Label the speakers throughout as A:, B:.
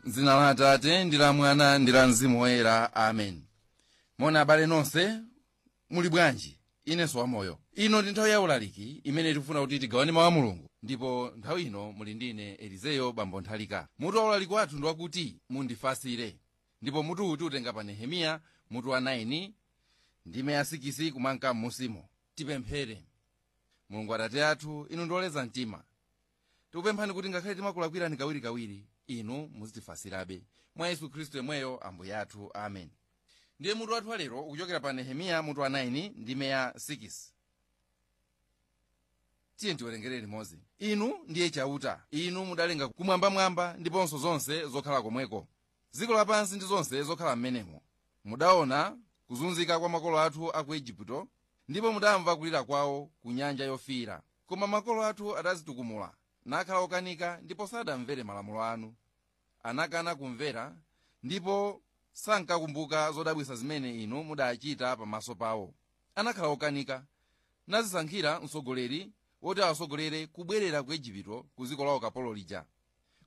A: Dzina la Atate ndi la Mwana ndi la Mzimu Woyera, amen. Mona abale nonse, muli bwanji? Inenso wamoyo. Ino ndi nthawi ya ulaliki imene tikufuna kuti tigawane mawu a Mulungu, ndipo nthawi ino muli ndine Elizeyo bambo Nthalika. Mutu wa ulaliki wathu ndi wakuti mundifasire, ndipo mutuwu tiutenga pa Nehemiya mutu wa 9 ndime ya 6 kumanka m'musimo. Tipemphere. Mulungu Atate athu, inu ndi oleza mtima, tikupemphani kuti ngakhale timakulakwirani kawirikawiri, inu muzitifasirabe mwa Yesu Khristu yemweyo Ambuye athu, amen. Ndiye mutu wathu wa lero ukuchokera pa Nehemiya mutu wa 9 ndime ya 6. Tiye tiwerengere limodzi. Inu ndiye Chauta, inu mudalenga kumwambamwamba ndiponso zonse zokhala komweko, dziko lapansi ndi zonse zokhala m'menemo. Mudaona kuzunzika kwa makolo athu a ku Igupto, ndipo mudamva kulira kwawo ku Nyanja Yofiira. Koma makolo athu adazitukumula nakhala okanika, ndipo sadamvere malamulo anu. Anakana kumvera ndipo sankakumbuka zodabwitsa zimene inu mudachita pamaso pawo. Anakhala okanika nazisankhira mtsogoleri woti awasogolere kubwerera ku Igupto, ku dziko la ukapolo lija.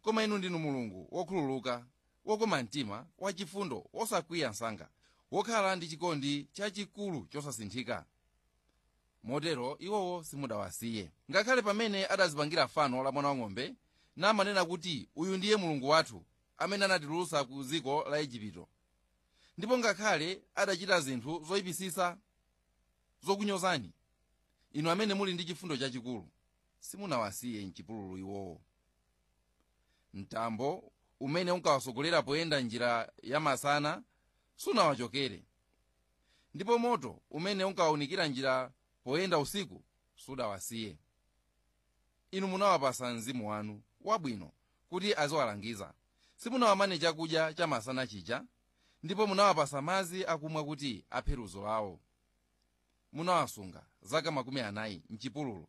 A: Koma inu ndinu Mulungu wokhululuka, wokoma mtima, wachifundo, wosakwiya msanga, wokhala ndi chikondi chachikulu chosasinthika. Motero iwowo simudawasiye, ngakhale pamene adazipangira fano la mwana wang'ombe, namanena kuti uyu ndiye Mulungu wathu amene anatitulutsa ku dziko la Igupto. Ndipo ngakhale adachita zinthu zoyipisisa zokunyozani, inu amene muli ndi chifundo chachikulu simunawasiye mchipululu iwowo. Mtambo umene unkawasogolera poyenda njira ya masana sunawachokere, ndipo moto umene unkawaunikira njira poyenda usiku sudawasiye. Inu munawapasa mzimu wanu wabwino kuti aziwalangiza. Simunawamane chakudya cha masana chija, ndipo munawapasa madzi akumwa kuti aphe ludzu lawo. Munawasunga zaka 40 mchipululu,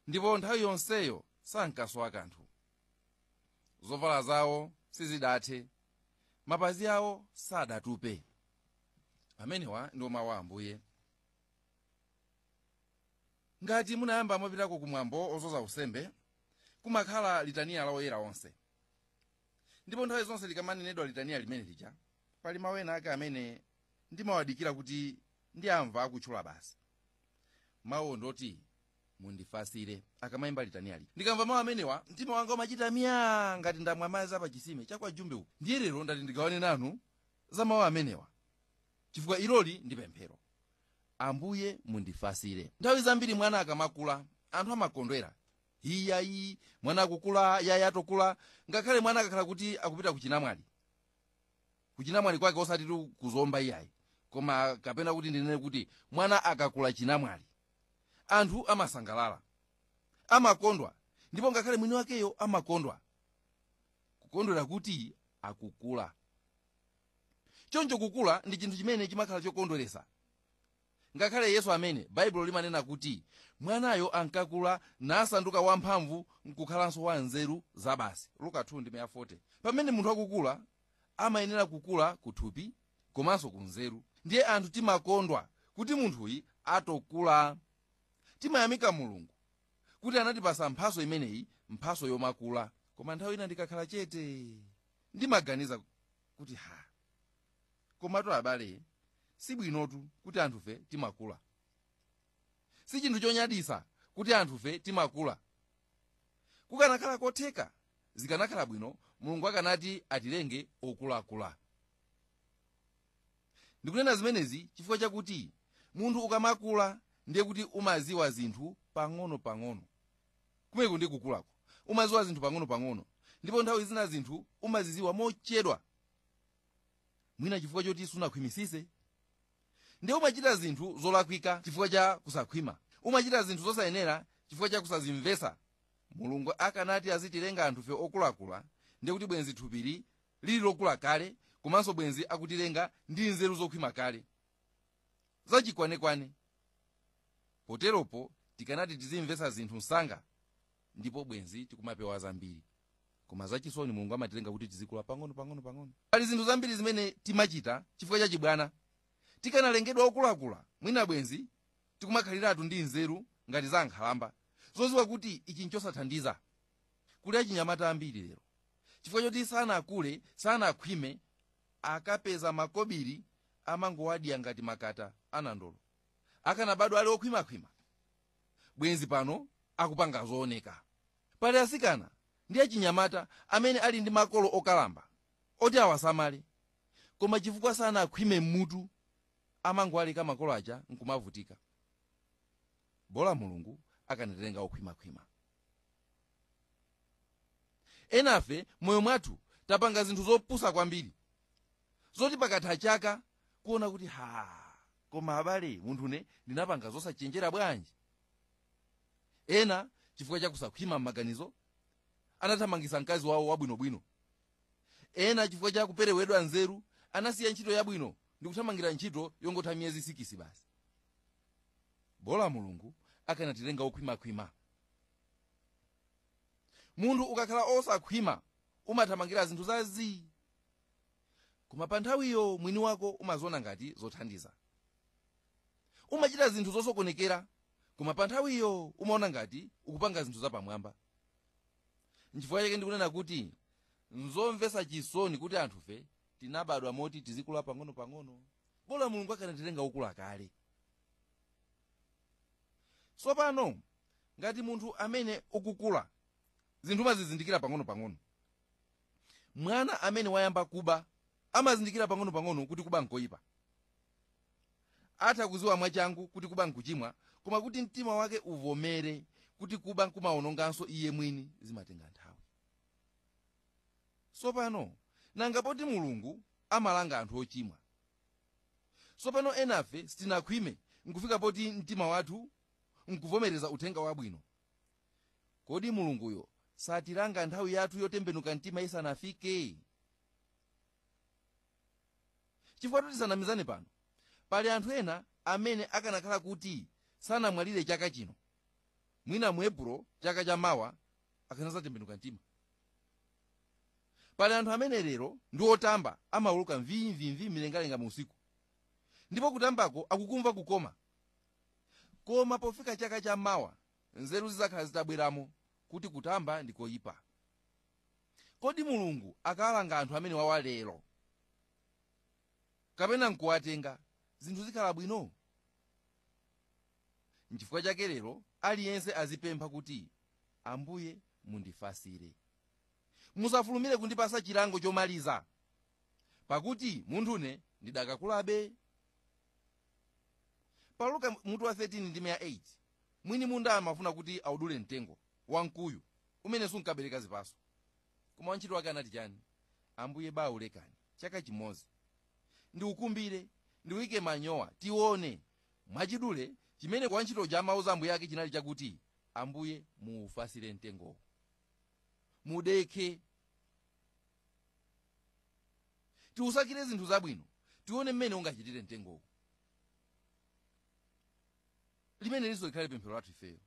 A: ndipo nthawi yonseyo sankasowa kanthu. Zovala zawo sizidathe, mapazi awo sadatupe. Amenewa ndiwo mawu a Ambuye. Ngati munayamba mwapitako kumwambo ozoza usembe, kumakhala litaniya la oyera onse. Ndipo nthawi zonse likamanenedwa litaniya limene lija, pali mawu ena ake amene ndimawadikira kuti ndiyamva akutchula basi. Mawuwo ndoti mundifasire akamayimba litaniya lija. Ndikamva mawu amenewa, mtima wanga umachita miya ngati ndamwa madzi apachisime chakwa jumbe uku. Ndiye lero ndati ndigawane nanu za mawu amenewa, chifukwa iloli ndi pemphero. Ambuye mundifasire. Nthawi zambiri mwana akamakula anthu amakondwera. Iyayi, mwana akukula, yaya atokula. Ngakhale mwana akakhala kuti akupita kuchinamwali, kuchinamwali kwake osati kuzomba iyayi, koma kapena kuti ndinene kuti mwana akakula chinamwali, anthu amasangalala, amakondwa, ndipo ngakhale mwini wakeyo amakondwa, kukondwera kuti akukula. Choncho kukula ndi chinthu chimene chimakhala chokondweresa. Ngakhale Yesu amene Baibulo limanena kuti mwanayo ankakula nasanduka wamphamvu nkukhalanso wa nzeru zabasi, Luka 2:40. Pamene munthu akukula amayenera kukula kuthupi komanso ku nzeru. Ndiye anthu timakondwa kuti munthuyi atokula. Timayamika Mulungu kuti anatipasa mphaso imeneyi, mphaso yomakula. Koma nthawi ina ndikakhala chete ndimaganiza kuti ha, komatu abale, sibwinotu kuti anthufe timakula. Si chinthu chonyadisa kuti anthufe timakula. Kukanakhala kotheka, zikanakhala bwino Mulungu akanati atilenge okulakula. Ndikunena zimenezi chifukwa chakuti munthu ukamakula ndiye kuti umaziwa zinthu pang'ono-pang'ono. Kumeko ndi kukulako, umaziwa zinthu pang'ono-pang'ono, ndipo nthawi zina zinthu umaziziwa mochedwa, mwina chifukwa choti sunakhwimisise. Ndiye umachita zinthu zolakwika chifukwa cha kusakhwima, umachita zinthu zosayenera chifukwa cha kusazimvesa. Mulungu akanati azitilenga anthufe okulakula, ndiye kuti bwenzi thupili lili lokula kale, komanso bwenzi akutilenga ndi nzeru zokhwima kale zachikwanekwane. Poteropo tikanati tizimvesa zinthu msanga, ndipo bwenzi tikumapewa zambiri. Koma zachisoni, Mulungu amatilenga kuti tizikula pang'ono pang'ono pang'ono. Pali zinthu zambiri zimene timachita chifukwa cha chibwana. Tikanalengedwa okulakula, mwina bwenzi tikumakhaliratu ndi nzeru ngati za nkhalamba, zoziwa kuti ichi nchosathandiza. Kuli achinyamata ambiri lero, Chifukwa choti sanakule, sanakhwime, akapeza makobiri amangowadya ngati makata anandolo. Akanabadwa ali okhwimakhwima, bwenzi pano akupanga zooneka. Pali asikana ndi achinyamata amene ali ndi makolo okalamba oti awasamale, koma chifukwa sanakhwime mmutu amangowaleka makolo aja nkumavutika. Bola Mulungu akanatilenga okhwimakhwima. Enafe moyo mwathu tapanga zinthu zopusa kwambiri, zoti pakatha chaka kuona kuti ha, koma abale, munthune ndinapanga zosachenjera bwanji. Ena chifukwa chakusakhwima m'maganizo anathamangisa mkazi wawo wabwinobwino. Ena chifukwa cha kuperewedwa nzeru anasiya ntchito yabwino ndi kuthamangira ntchito yongotha miyezi 6 basi. Bola Mulungu akanatilenga okhwimakhwima. Munthu ukakhala osakhwima umathamangira zinthu zazii, koma pa nthawiyo mwini wako umaziona ngati zothandiza. Umachita zinthu zosokonekera, koma pa nthawiyo umaona ngati ukupanga zinthu zapamwamba. Nchifukwa chake ndikunena kuti nzomvetsa chisoni kuti anthufe tinabadwa moti tizikula pang'ono-pang'ono. Bola Mulungu akanatilenga okula kale. Tsopano ngati munthu amene ukukula zinthu umazizindikira pang'ono-pang'ono. Mwana amene wayamba kuba amazindikira pang'ono-pang'ono kuti kuba nkoyipa. Atha kuziwa mwachangu kuti kuba nkuchimwa, koma kuti mtima wake uvomere kuti kuba nkumaononganso iye mwini zimatenga nthawi. Tsopano nanga poti Mulungu amalanga anthu ochimwa, tsopano enafe sitinakhwime nkufika poti mtima wathu nkuvomereza uthenga wabwino. Kodi Mulunguyo satilanga nthawi yathu yotembenuka mtima isanafike? Chifukwa tisanamizane pano, pali anthu ena amene akanakhala kuti sanamwalire chaka chino, mwina mu Epulo chaka chamawa akanazatembenuka mtima. Pali anthu amene lero ndi otamba amawuluka mvimvimvi mlengalenga mu usiku, ndipo kutambako akukumva kukoma, koma pofika chaka chamawa nzeru zidzakhala zitabweramo kuti kutamba ndi koyipa. Kodi Mulungu akalanga anthu amene wawa lero kapena nkuwatenga, zinthu zikhala bwino? Nchifukwa chake lero aliyense azipempha kuti, Ambuye mundifasire, musafulumire kundipasa chilango chomaliza, pakuti munthune ndidakakulabe. Pa Luka mutu wa 13 ndime ya 8, mwini munda amafuna kuti audule mtengo wamkuyu umene sunkabereka zipaso, koma wantchito wake anati chani? Ambuye baulekani chaka chimodzi, ndiukumbire, ndiuyike manyowa, tione. Mwachidule chimene wantchitoja amauza ambuye ake chinali chakuti, Ambuye muufasire mtengowo, mudekhe, tiusakire zinthu zabwino, tione mmene ungachitire mtengowo. Limene liso likhale pemphero lathu ifeyo.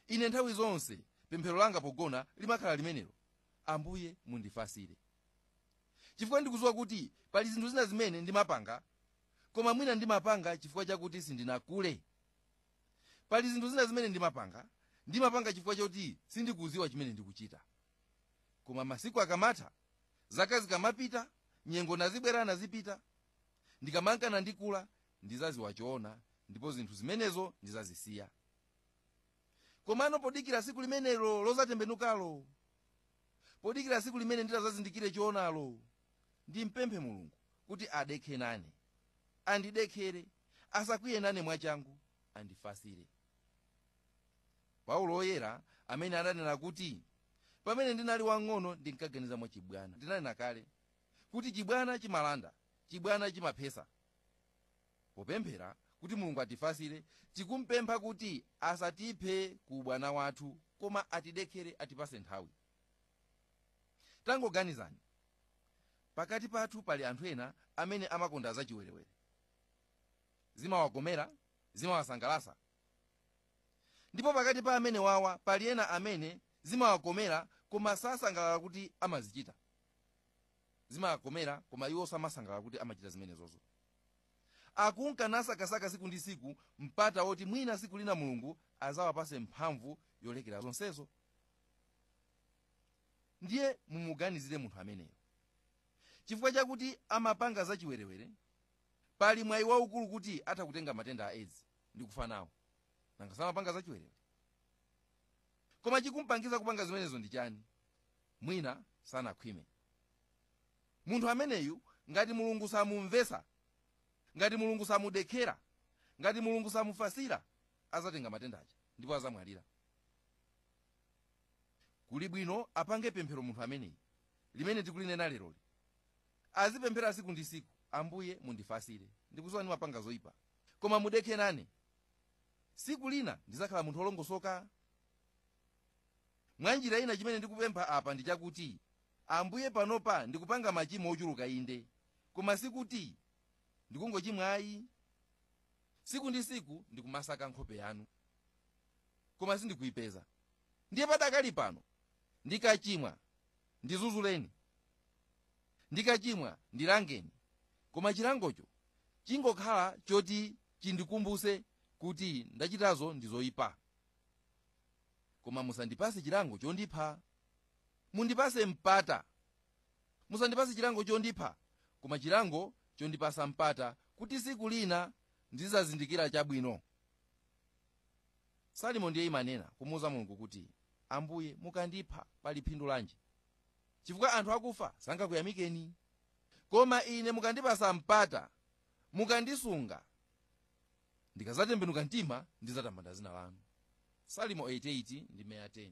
A: Ine nthawi zonse pemphero langa pogona limakhala limenelo, Ambuye mundifasire, chifukwa ndikudziwa kuti pali zinthu zina zimene ndimapanga, koma mwina ndimapanga chifukwa chakuti sindinakule. Pali zinthu zina zimene ndimapanga chifukwa choti sindikudziwa chimene ndikuchita. Koma masiku akamatha, zaka zikamapita, nyengo nazibwera nazipita, ndikamankana ndikula, ndizaziwa choona, ndipo zinthu zimenezo ndizazisiya. Komano podikira siku limenelo lozatembenukalo, podikira siku limene nditazazindikire choonalo, ndimpemphe Mulungu kuti adekhe nane, andidekhere, asakwiye nane mwachangu, andifasire. Paulo oyera amene ananena kuti, pamene ndinali wang'ono ndinkaganiza mwa chibwana. Ndinanena kale kuti chibwana chimalanda, chibwana chimaphesa. Popemphera kuti Mulungu atifasire, tikumpempha kuti asatiphe ku ubwana wathu, koma atidekhere, atipase nthawi. Tangoganizani, pakati pathu pali anthu ena amene amakonda zachiwerewere, zimawakomera, zimawasangalasa. Ndipo pakati pa amene wawa pali ena amene zimawakomera koma sasangalala kuti amazichita. Zimawakomera koma iwo samasangalala kuti amachita zimenezozo. Akunka nasakasaka siku ndi siku mpata woti mwina siku lina Mulungu azawapase mphamvu yolekera zonsezo. Ndiye mumuganizire munthu ameneyo. Chifukwa chakuti amapanga zachiwerewere, pali mwayi waukulu kuti atha kutenga matenda a AIDS ndi kufa nawo. Nanga samapanga zachiwerewere. Koma chikumpangiza kupanga zimenezo ndi chani? Mwina sanakhwime. Munthu ameneyu ngati Mulungu samumvesa, ngati Mulungu samudekhera, ngati Mulungu samufasira, azatenga matenda aja ndipo azamwalira. Kuli bwino apange pemphero munthu ameneyu limene tikulinena leroli. Azipemphera siku ndi siku, Ambuye mundifasire, ndikudziwa ndimapanga zoyipa, koma mudekhe nane. Siku lina ndizakhala munthu wolongosoka. Mwa njira ina chimene ndikupempha apa ndi chakuti Ambuye panopa ndikupanga machimo ochuluka inde, koma sikuti ndikungochimwa ayi. Siku ndi siku ndikumasaka nkhope yanu, koma sindikuyipeza. Ndiye padakali pano ndikachimwa ndizuzuleni, ndikachimwa ndilangeni, koma chilangocho chingokhala choti chindikumbuse kuti ndachitazo ndi zoyipa. Koma musandipase chilango chondipha, mundipase mpata. Musandipase chilango chondipha, koma chilango chondipasa mpata kuti siku lina ndizazindikira chabwino. Salimo ndiye imanena kumuwuza Mulungu kuti, Ambuye mukandipha pali phindu lanji? Chifukwa anthu akufa sangakuyamikeni. Koma ine mukandipasa mpata, mukandisunga, ndikazatembenuka mtima ndizatamanda zina lanu. Salimo 88 ndi 10.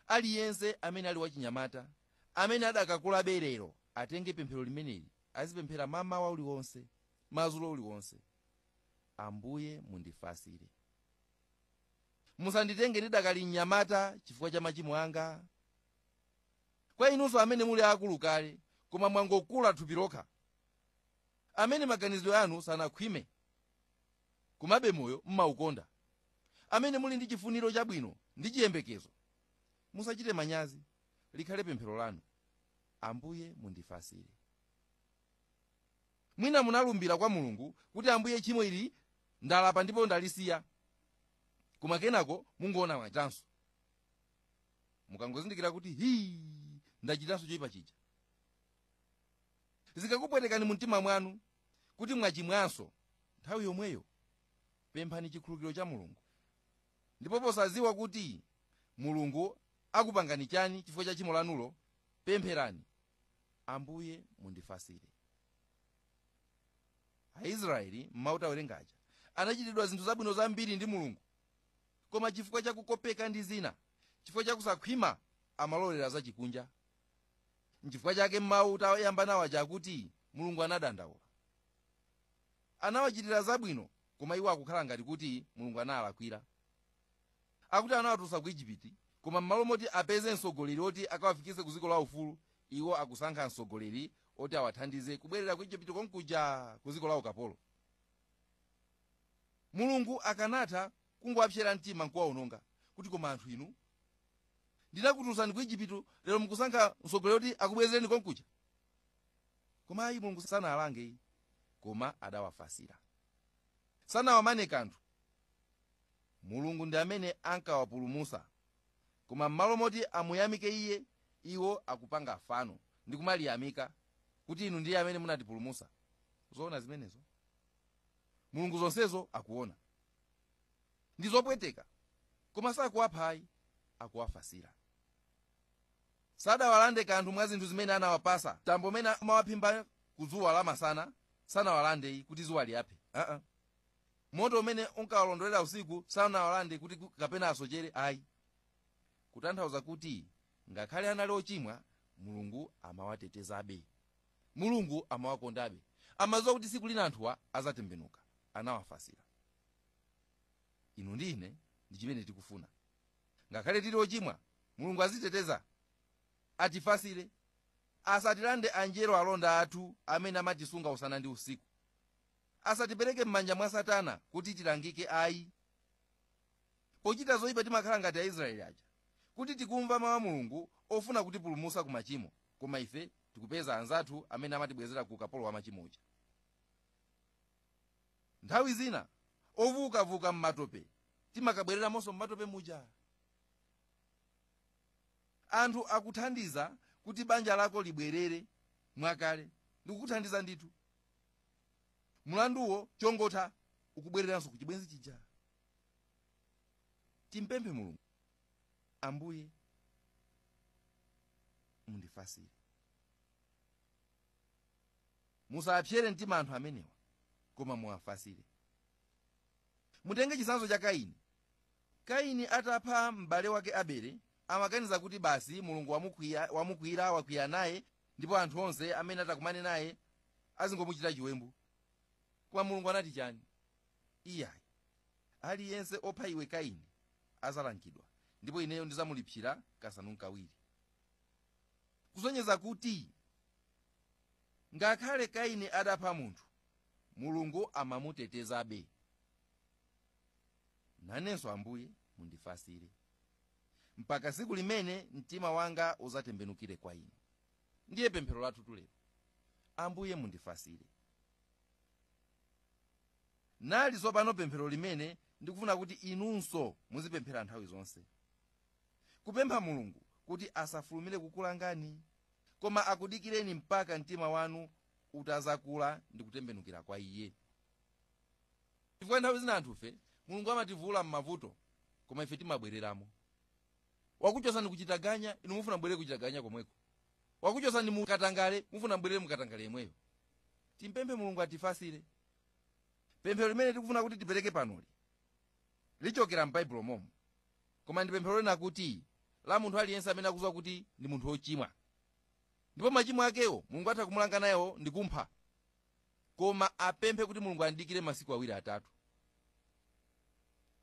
A: Aliyense amene ali wachinyamata, amene adakakula berero, atenge pemphero limeneli, azipemphera mamawa uliwonse, madzulo uliwonse. Ambuye mundifasire, musanditenge ndidakali mnyamata chifukwa cha machimo anga. Kwa inunso amene muli akulu kale, koma mwangokula thupi lokha, amene maganizidwe anu sanakhwime, komabe moyo mmaukonda, amene muli ndi chifuniro chabwino ndi chiyembekezo, musachite manyazi, likhale pemphero lanu, Ambuye mundifasire. Mwina munalumbira kwa Mulungu kuti Ambuye tchimo ili ndalapa ndipo ndalisiya, koma kenako mungoona mwachitanso. Mukangozindikira kuti hii, ndachitanso choyipa chija, zikakupwetekani mu mtima mwanu kuti mwachimwanso, nthawi yomweyo pemphani chikhululukiro cha Mulungu. Ndipo posadziwa kuti Mulungu akupangani chani chifukwa cha tchimo lanulo, pempherani, Ambuye mundifasire. Aisraeli m'mawu tawerengaja anachitidwa zinthu zabwino zambiri ndi Mulungu, koma chifukwa chakukopeka ndi zina, chifukwa chakusakhwima, amalolera zachikunja. Nchifukwa chake m'mawu tayamba nawo aja akuti Mulungu anadandaula. Anawachitira zabwino, koma iwo akukhala ngati kuti Mulungu anawalakwira. Akuti anawatulutsa ku Igupto, koma m'malo moti apeze mtsogoleri oti akawafikitse ku dziko la ufulu, iwo akusankha mtsogoleri oti awathandize kubwerera ku Igupto konkuja, ku dziko la ukapolo. Mulungu akanatha kungowapsera mtima nkuwawononga kuti, koma anthu inu, ndinakutulutsani ku Igupto, lero mukusankha mtsogoleri oti akubwezereni konkuja. Koma ayi, Mulungu sanawalange, koma adawafasira, sanawamane kanthu. Mulungu ndi amene ankawapulumutsa, koma m'malo moti amuyamike iye, iwo akupanga fano ndi kumaliyamika kuti inu ndiye amene munatipulumutsa. Zoona zimenezo? Mulungu zonsezo akuona, ndi zopweteka, koma sakuwapha ayi, akuwafasira. Sadawalande kanthu mwa zinthu zimene anawapasa. Tambo umene amawaphimba ku dzuwa lamasana sanawalande kuti dzuwa liyaphe. Moto umene unkawalondolera usiku sanawalande kuti kapena asochere ayi. Kutanthauza kuti ngakhale anali ochimwa, Mulungu amawatetezabe, Mulungu amawakondabe, amadziwa kuti tsiku lina anthuwa azatembenuka. Anawafasira. Inu ndi ine ndi chimene tikufuna. Ngakhale tili ochimwa, Mulungu aziteteza, atifasire, asatilande anjelo alonda athu amene amatisunga usana ndi usiku, asatipereke m'manja mwa Satana kuti tilangike ayi. Pochita zoyipa timakhala ngati Aisraeli aja, kuti tikumva mawu a Mulungu ofuna kutipulumutsa ku machimo, koma ife tikupeza anzathu amene amatibwezera ku ukapolo wa machimo uja. Nthawi zina ovukavuka m'matope timakabwereramonso m'matope muja. Anthu akuthandiza kuti banja lako libwerere mwakale, ndikukuthandiza ndithu. Mulanduwo chongotha ukubwereranso ku chibwenzi chija. Timpemphe Mulungu, Ambuye mundifasire. Musapsere mtima anthu amenewa, koma muwafasire. Mutenge chitsanzo cha Kaini. Kaini atapha m'bale wake Abele, amaganiza kuti basi Mulungu wamukwiyira, wakwiya naye, ndipo anthu onse amene atakumane naye azingomuchita chiwembu. Koma Mulungu anati chani? Iyayi, aliyense opha iwe Kaini azalangidwa, ndipo ineyo ndizamulipsira kasanu kawiri. Kusonyeza kuti ngakhale Kaini adapha munthu, Mulungu amamutetezabe. Nanenso Ambuye mundifasire mpaka tsiku limene mtima wanga uzatembenukire kwa inu. Ndiye pemphero lathu tulero, Ambuye mundifasire. Nali tsopano pemphero limene ndikufuna kuti inunso muzipemphera nthawi zonse, kupempha Mulungu kuti asafulumire kukulangani, koma akudikireni mpaka mtima wanu utazakula ndi kutembenukira kwa iye. Chifukwa nthawi zina anthufe Mulungu amativula m'mavuto, koma ife timabwereramo. Wakuchosani kuchitaganya, inu mufuna mbwerere kuchitaganya komweko. Wakuchosani mukatangale, mufuna mbwerere mukatangale yemweyo. Timpemphe Mulungu atifasire. Pemphero limene tikufuna kuti tipereke panoli lichokera m'Baibulo momo, koma ndi pemphero lina kuti la munthu aliyense amene akudziwa kuti ndi munthu wochimwa, ndipo machimo akewo Mulungu atha kumulanga nayewo ndi kumpha, koma apemphe kuti Mulungu andidikire masiku 2 3,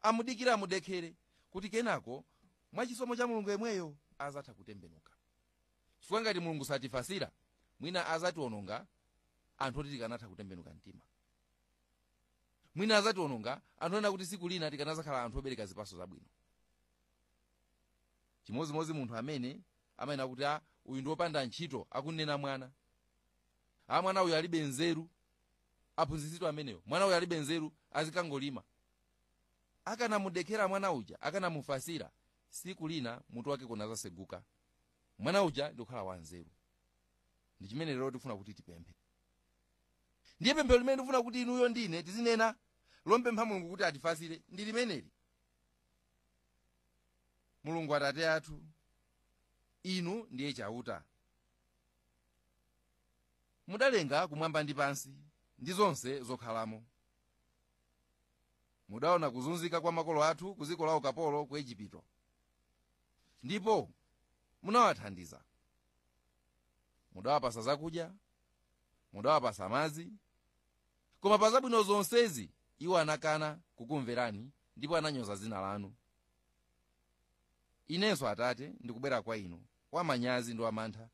A: amudikire, amudekhere, kuti kenako mwachisomo cha Mulungu yemweyo azatha kutembenuka. Chifukwa ngati Mulungu satifasira, mwina azationonga anthu oti tikanatha kutembenuka mtima, mwina azationonga anthu ena kuti tsiku lina tikanazakhala anthu obereka zipatso zabwino. Chimodzimodzi munthu amene amayena kuti uyu ndi wopanda ntchito, akunena mwana, mwana uyu alibe nzeru, aphunzitsidwe ameneyo, mwana uyu alibe nzeru, azikangolima. Akanamudekera mwana uja, akanamufasira, tsiku lina mutu wake kunazaseguka, mwana uja ndikukhala wanzeru. Ndi chimene lero tikufuna kuti tipemphe. Ndiye pemphero limene ndikufuna kuti inuyo ndine tizinena lompempha Mulungu kuti atifasire ndi limeneli. Mulungu Atate athu, inu ndiye Chauta. Mudalenga kumwamba ndi pansi ndi zonse zokhalamo. Mudaona kuzunzika kwa makolo athu ku dziko la ukapolo ku Igupto, ndipo munawathandiza. Mudawapasa zakudya, mudawapasa madzi, koma pa zabwino zonsezi iwo anakana kukumverani ndipo ananyoza dzina lanu. Inenso Atate ndikubwera kwa inu wamanyazi ndi wamantha.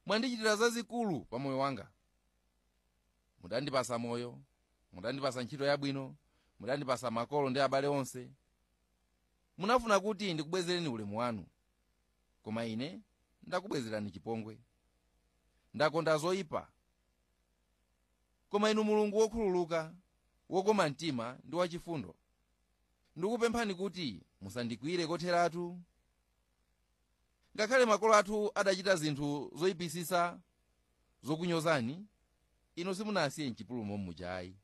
A: Mwandichitira zazikulu pa moyo wanga. Mudandipasa moyo, mudandipasa ntchito yabwino, mudandipasa makolo ndi abale onse. Munafuna kuti ndikubwezereni ulemu wanu, koma ine ndakubwezerani chipongwe. Ndakonda zoyipa. Koma inu Mulungu wokhululuka, wokoma mtima ndi wachifundo, ndikupemphani kuti musandikwiyire kotheratu. Ngakhale makolo athu adachita zinthu zoyipisisa zokunyozani, inu simunasiye m'chipululu muja ayi.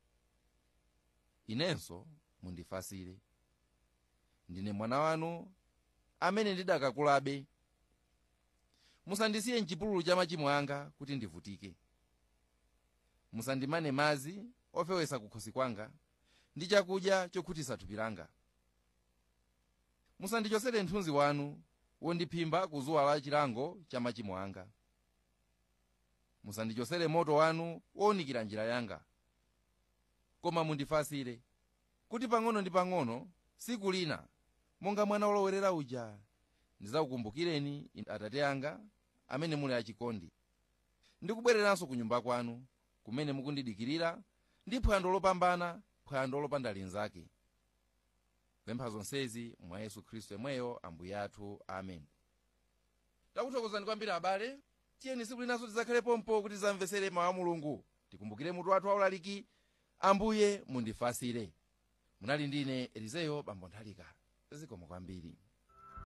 A: Inenso mundifasire. Ndine mwana wanu amene ndidakakulabe. Musandisiye m'chipululu cha machimo anga kuti ndivutike. Musandimane madzi ofewesa kukhosi kwanga ndi chakudya chokhutitsa thupi langa. Musandichotsere mthunzi wanu wondiphimba ku zuwa la chilango cha machimo anga. Musandichotsere moto wanu wowunikira njira yanga. Koma mundifasire kuti pang'ono ndi pang'ono tsiku lina, monga mwana wolowerera uja, ndidzakukumbukireni Atate anga amene muli achikondi, ndikubwereranso ku nyumba kwanu kumene mukundidikirira ndi phwando lopambana, phwando lopanda linzake. Kupempha zonsezi mwa Yesu Khristu yemweyo Ambuye athu. Amen. Takuthokozani kwambiri abale. Tiyeni tsiku linanso tidzakhale pompo kuti tidzamvesere mawu a Mulungu. Tikumbukire mutu wathu waulaliki, Ambuye mundifasire. Munali ndine Elizeyo Bambo Nthalika. Zikomo kwambiri.